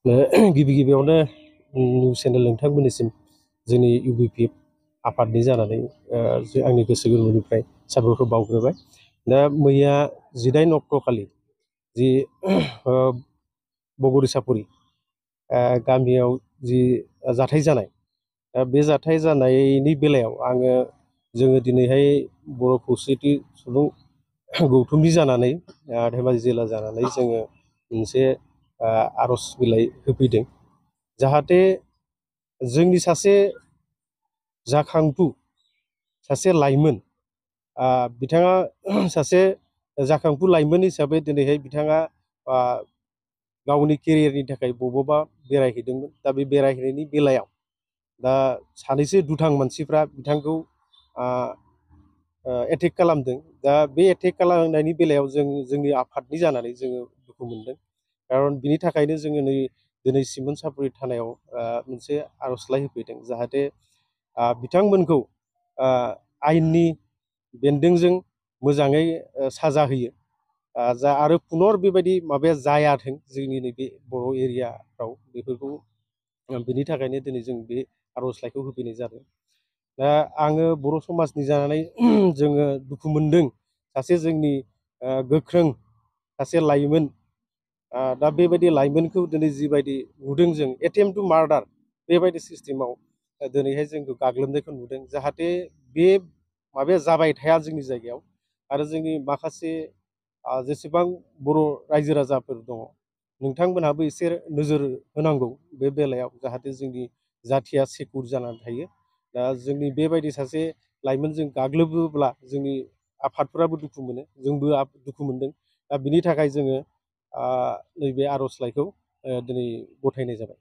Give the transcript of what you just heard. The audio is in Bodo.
गिबि गिबियावनो निउस चेनेल नोंथांमोननिसिम जोंनि इउबिपि आफादनि जानानै आंनि गोसो गोरबोनिफ्राय साबायखर बावग्रोबाय। दा मैया 18 अक्ट'खालि जि बगरी सापरि गामियाव जि जाथाय जानाय, बे जाथाय जानायनि बेलायाव जोङो दिनैहाय बर' खौसेथि सुबुं गौथुमनि जानानै धेमाजि जिल्ला जानानै जोङो मोनसे आर'ज बिलाइ होफैदों, जाहाथे जोंनि सासे जाखांफु सासे लाइमोन, बिथाङा सासे जाखांफु लाइमोन हिसाबै दिनैहाय बिथाङा गावनि केरियारनि थाखाय बबावबा बेरायहैदोंमोन। दा बे बेरायहैनायनि बेलायाव दा सानैसो दुथां मानसिफ्रा बिथांखौ एटेक खालामदों। दा बे एटेक खालामनायनि बेलायाव जोंनि आफादनि जानानै जोङो दुखु मोनदों। खारन बिनि थाखायनो जोङो दिनै सिमोन सापरि थानायाव मोनसे आर'जलाइ होफैदों, जाहाथे बिथांमोनखौ आयेननि बेन्दोंजों मोजाङै साजा होयो, आरो पुनर बेबायदि माबाया जायाथों जोंनि नैबे बर' एरियाफ्राव। बेफोरखौ बिनि थाखायनो दिनै जों बे आर'जलाइखौ होफैनाय जादों। दा आङो बर' समाजनि जानानै जोङो दुखु मोनदों, सासे जोंनि गोख्रों सासे लाइमोन, दा बेबायदि लाइमोनखौ दिनै जिबायदि नुदों जों एटेम्प्ट टु मार्डार बेबायदि सिस्टेमाव दिनैहाय जोंखौ गाग्लोबनायखौ नुदों। जाहाथे बे माबाया जाबाय थाया जोंनि जायगायाव, आरो जोंनि माखासे जेसेबां बर' रायजो राजाफोर दङ, नोंथांमोनहाबो एसे नोजोर होनांगौ बे बेलायाव, जाहाथे जोंनि जाथिया सेकुर जानानै थायो। दा जोंनि बेबायदि सासे लाइमोनजों गाग्लोबोब्ला जोंनि आफादफोराबो दुखु मोनो, जोंबो दुखु मोनदों। दा बिनि थाखाय जोङो नैबे आर'जलाइखौ दिनै गथायनाय जाबाय।